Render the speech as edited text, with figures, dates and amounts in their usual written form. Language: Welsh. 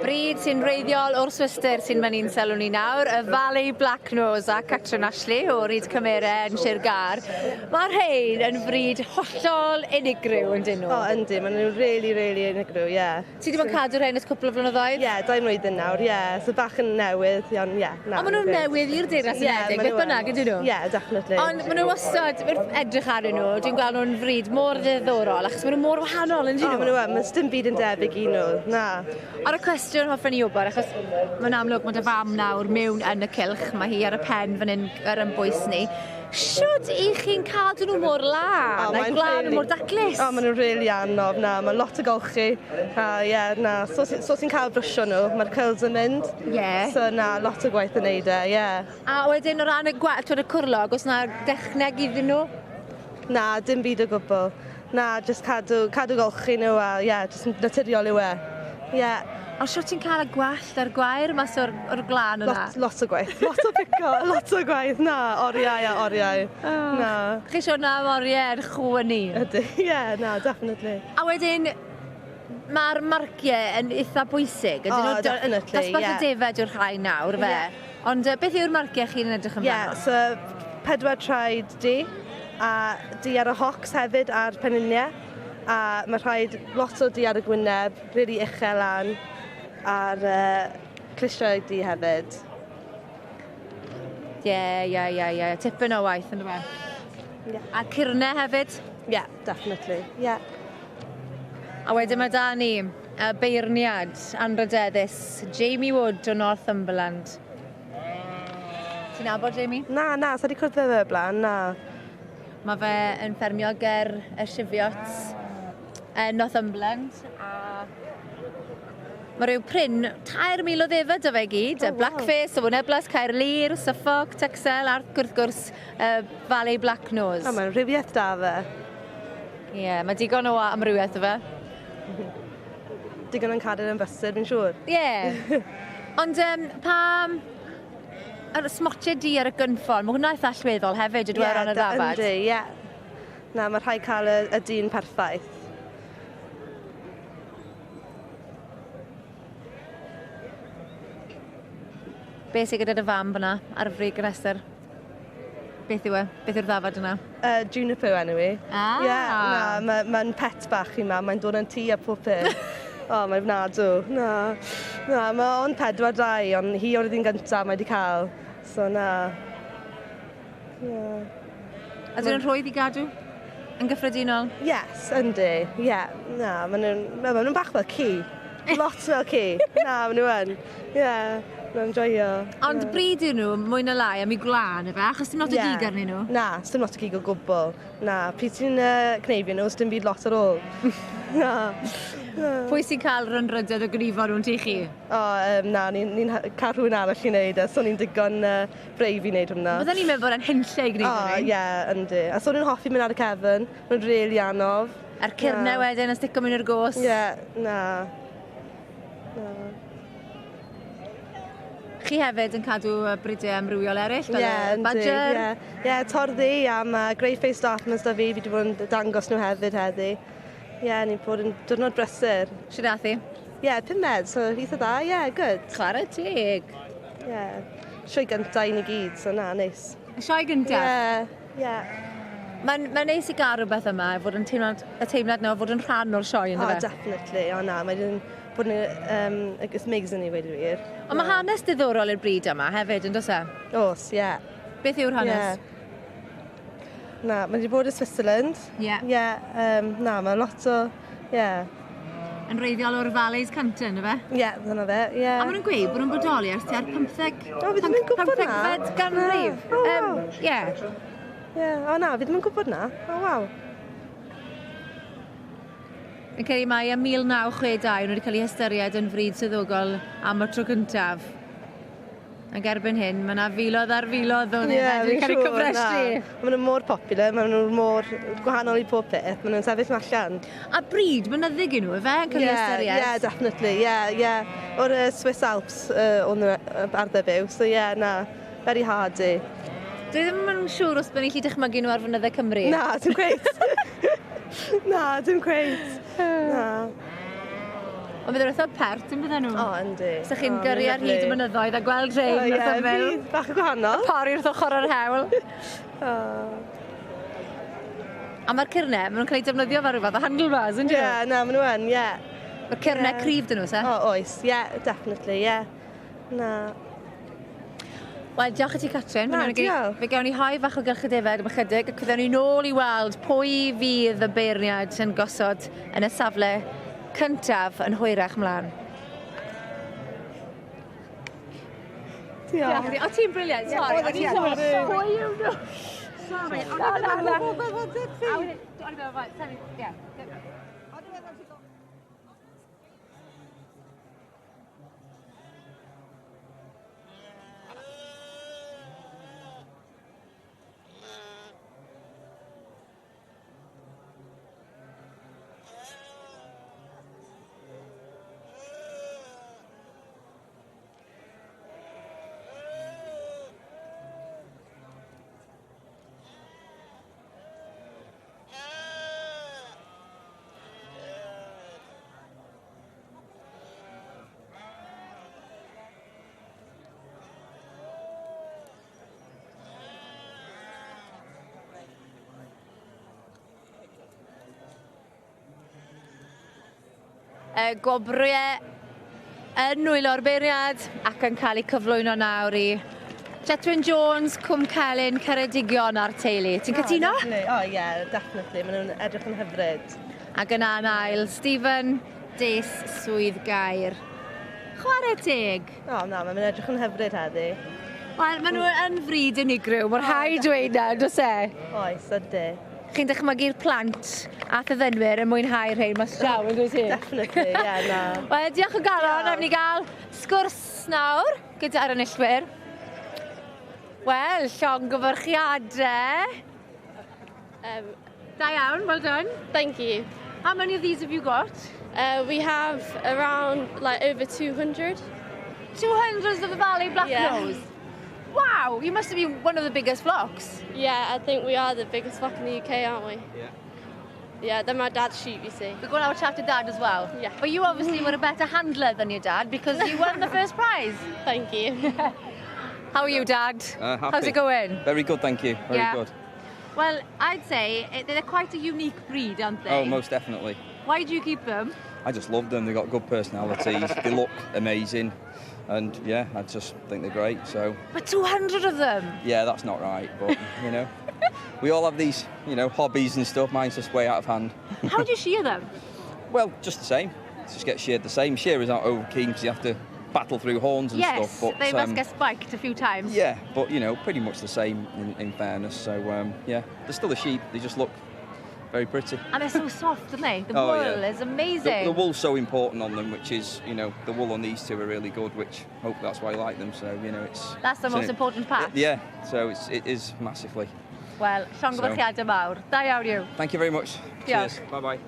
Bryd sy'n wreiddiol o'r Swistir sy'n mynd i'n sylw ni nawr, y Valley Black Nose a Catrin Ashley o Ryd Cymere yn Sir Gâr. Mae rhein yn fryd hollol unigryw yn dyn nhw? O, yndi, maen nhw'n really, really unigryw, ie. Yeah. Ti wedi bod yn cadw rhein ers cwpl o flynyddoedd? Ie, yeah, dau mlwyddyn nawr, ie. Yeah. So bach yn newydd, iawn, ie. Yeah, na. Ond maen nhw'n newydd i'r Deyrnas Unedig, beth bynnag, ydyn nhw? Ie, yeah, definitely. Ond maen nhw wastad, wrth edrych arnyn nhw, dwi'n gweld nhw'n fryd mor ddiddorol, achos maen nhw mor wahanol, yn dyn nhw? O, maen nhw yn, mae dim byd yn debyg i nhw, na. Ar y cwestiwn hoffen i wybod, achos mae'n amlwg mae dy fam nawr mewn yn y cylch, mae hi ar y pen fan hyn ar yn bwys ni. Shwd i chi'n cadw nhw mor lân? Oh, a'i gwlân nhw mor daclus? O, oh, maen nhw'n rili anodd, na, mae lot o golchi. A ie, yeah, na, so, so ti'n cael brwsio nhw, mae'r curls yn mynd. Ie. Yeah. So na, lot o gwaith yn neud e, ie. Yeah. A wedyn o ran y gwallt, y cwrlog, oes na dechneg iddyn nhw? Na, dim byd o gwbl. Na, jyst cadw, cadw golchi nhw a ie, yeah, jyst naturiol yw e. Ie. Yeah. Ond shwt ti'n cael y gwallt a'r gwair mas o'r, or glân yna? Lot, lot o gwaith. Lot o pico, lot o gwaith. Na, oriau a oriau. Oh. Na. Chi sôn am oriau yn chwynu? Ydy, ie, yeah, na, definitely. A wedyn, mae'r marciau yn eitha bwysig. Ydyn oh, nhw, definitely, Dosbarth yeah. y defed yw'r rhai nawr, fe. Yeah. Ond beth yw'r marciau chi'n edrych amdano? Yeah, so pedwar traed du, a du ar y hocks hefyd a'r penliniau. A mae rhaid lot o du ar y gwyneb, really uchel lan, a'r clusiau du hefyd. Ie, ie, ie, ie. Tipyn o waith yn dweud. Yeah. A cyrnau hefyd? Yeah, definitely. Yeah. A wedyn mae da ni y beirniad anrydeddus Jamie Wood o Northumberland. Ti'n nabod Jamie? Na, na, sa di cwrdd fe fe blaen, na. Mae fe yn ffermio ger y Cheviots yn Northumberland a mae rhyw prin 3,000 o ddefod o fe gyd. Oh, wow. Blackface, o Wyneblas, Caerlŷr, Suffolk, Texel a'r wrth gwrs uh, Valley Black Nose. O, mae'n rhywiaeth da fe. Ie, yeah, mae digon o amrywiaeth o fe. Digon yn cadw yn brysur, fi'n siŵr. Ie. Yeah. Ond um, pa... Yr smotiau di ar y gynffon, mae hwnna eitha allweddol hefyd, ydw i ar ran y ddafad? Yndi, ie. Na, mae rhaid cael y, y dyn perffaith. Be sydd gyda dy fam fyna ar y frig rhestr? Beth yw e? Beth yw'r ddafad yna? Juniper yw enw i. Ah! Ie, na, mae'n ma pet bach i mam, mae'n dod yn tŷ a pob peth. o, mae'n ofnadw. Na, na, mae o'n 4-2, ond hi oedd un gyntaf mae wedi cael. So, na. Yeah. A dyn nhw'n rhwydd i gadw? Yn gyffredinol? Yes, yndi. Ie, yeah. na, maen nhw'n ma nhw bach fel ci. Lot fel ci. Na, maen nhw yn. Ie, yeah, maen nhw'n joio. Ond yeah. bryd yw nhw, mwy na lai, am i gwlân, efe? Achos dim lot o yeah. gig arnyn nhw? Na, dim lot o gig o gwbl. Na, pryd ti'n uh, cneifio nhw, dim byd lot ar ôl. na. Na. Pwy sy'n cael yr anrhydedd o gnifo nhw'n ti chi? O, um, na, ni'n ni, ni cael rhywun arall i wneud e, so ni'n digon uh, brave i wneud hwnna. Bydden ni'n meddwl bod e'n hunlle i gwneud hynny. O, ie, yndi. A so nhw'n hoffi mynd ar y cefn, mae'n rili anodd. A'r cyrnau wedyn yn stico mewn i'r gos. Ie, yeah, na. Na. Chi hefyd yn cadw bridiau amrywiol eraill, fel yeah, y badger? Ie, yeah. yeah, torddi a mae Grey Face Dartmouth da fi, fi wedi bod yn dangos nhw hefyd heddi. Ie, yeah, ni'n bod yn diwrnod brysur. Sut ath hi? Ie, yeah, pumed, so eitha dda, ie, yeah, good. Chwarae teg. Ie. Yeah. Sioe gynta i ni gyd, so na, neis. Y sioe gynta? Ie, ie. Mae'n ma neis i gael rhywbeth yma, fod yn teimlad, y teimlad na o fod yn rhan o'r sioe, ynddo oh, fe? definitely. O na, mae'n bod yn, um, it's amazing i weud y gwir. Ond mae hanes diddorol i'r bryd yma hefyd, yn does e? Oes, ie. Yeah. Beth yw'r hanes? Yeah. Na, mae wedi bod i Switzerland. Ie. Yeah. Ie, yeah, um, na, mae lot o, ie. Yeah. Yn reiddiol o'r Valais Canton, yfe? Ie, yeah, dyna fe, ie. Yeah. A maen nhw'n gweud bod nhw'n bodoli ers tua'r 15... O, fi ddim yn gwybod na. 15fed ganrif. Oh, wow. Ie. Ie, o na, fi ddim yn gwybod na. O, waw. Fi'n credu mai ym 1962 nhw wedi cael eu hystyried yn fryd swyddogol am y tro cyntaf. Ac erbyn hyn, mae yna filoedd ar filoedd o Ie, yeah, wedi fi'n cael eu siŵr, cyfrestru. na. Maen nhw mor popular, maen nhw mor gwahanol i pob peth, maen nhw'n sefyll allan. A bryd mynyddig yw nhw, ife, yn cael eu ystyried? Ie, yeah, definitely, ie, yeah, ie. Yeah. O'r uh, Swiss Alps uh, o'n arddau byw, so ie, yeah, na, very hardy. Dwi ddim yn siŵr os byddwn ni'n gallu dychmygu nhw ar fynyddau Cymru. Na, dim cweit. na, dim cweit. Na. Ond bydden nhw'n eitha pert, yn bydden nhw? O, yndi. So chi'n gyrru ar hyd y mynyddoedd a gweld rhein wrth ymyl. Ie, bach yn gwahanol. Pori wrth ochr yr hewl. A mae'r cyrnau, maen nhw'n cael eu defnyddio fel rhywbeth o handlebars, yn Ie, na, maen nhw yn, ie. Mae'r cyrnau cryf dyn nhw, se? O, oes, ie, definitely, ie. Na. Wel, diolch i ti, Catrin. Na, diolch. Fe gewn ni hoi fach o gylch y defaid am ychydig, ac fydden ni nôl i weld pwy fydd y beirniad yn gosod yn y safle cyntaf yn hwyrach mlaen. Diolch. O, ti'n brilliant, sorry. O'n i'n Pwy yw nhw? Sorry, o'n i'n meddwl bod ti. O'n i'n meddwl, sorry, ie. Gwobrwyau yn nwylo'r beirniad ac yn cael eu cyflwyno nawr i Chetwyn Jones, Cwm Celyn, Ceredigion a'r teulu. Ti'n cytuno? O, ie, definitely. Maen nhw'n edrych yn hyfryd. Ac yna yn ail, Stephen Dace Swydd Gaer. Chwarae teg. O, na, maen nhw'n edrych yn hyfryd heddi. Wel, maen nhw yn fryd unigryw, mae'n rhaid dweud na, does e? Oes, ydy. Chi'n dychmygu'r plant a thyddenwyr yn mwynhau rhain mas draw, yn dwyt ti? Definitely, ie, yeah, na. Wel, diolch o galon, am ni gael sgwrs nawr gyda'r enillwyr. Wel, llongyfarchiadau. Da iawn, well done. Thank you. How many of these have you got? We have around like over 200. 200 of the Valais Black Yeah. Nose? Wow, you must have been one of the biggest flocks. Yeah, I think we are the biggest flock in the UK, aren't we? Yeah. Yeah, they're my dad's sheep, you see. We're going to have a chat to Dad as well. Yeah. But you obviously were a better handler than your dad because you won the first prize. Thank you. How are you, Dad? Happy. How's it going? Very good, thank you. Very Yeah. good. Well, I'd say they're quite a unique breed, aren't they? Oh, most definitely. Why do you keep them? I just love them. They've got good personalities. They look amazing. And yeah, I just think they're great. So But 200 of them? yeah, that's not right, but you know, we all have these, you know, hobbies and stuff. Mine's just way out of hand. How do you shear them? Well, just the same. Just get sheared the same. Shearers aren't over keen because you have to battle through horns and yes, stuff. But they must get spiked a few times. Yeah, but you know, pretty much the same in fairness. So yeah, they're still a sheep. They just look very pretty. And they're so soft, aren't they? The Oh, wool yeah. is amazing. The wool's so important on them, which is, you know, the wool on these two are really good, which hopefully that's why I like them. So, you know, it's... That's the it's most important part. Yeah, so it is massively. Wel, llongyfarchiadau mawr. Da iawn yw. Thank you very much. Diolch. Cheers. Bye-bye.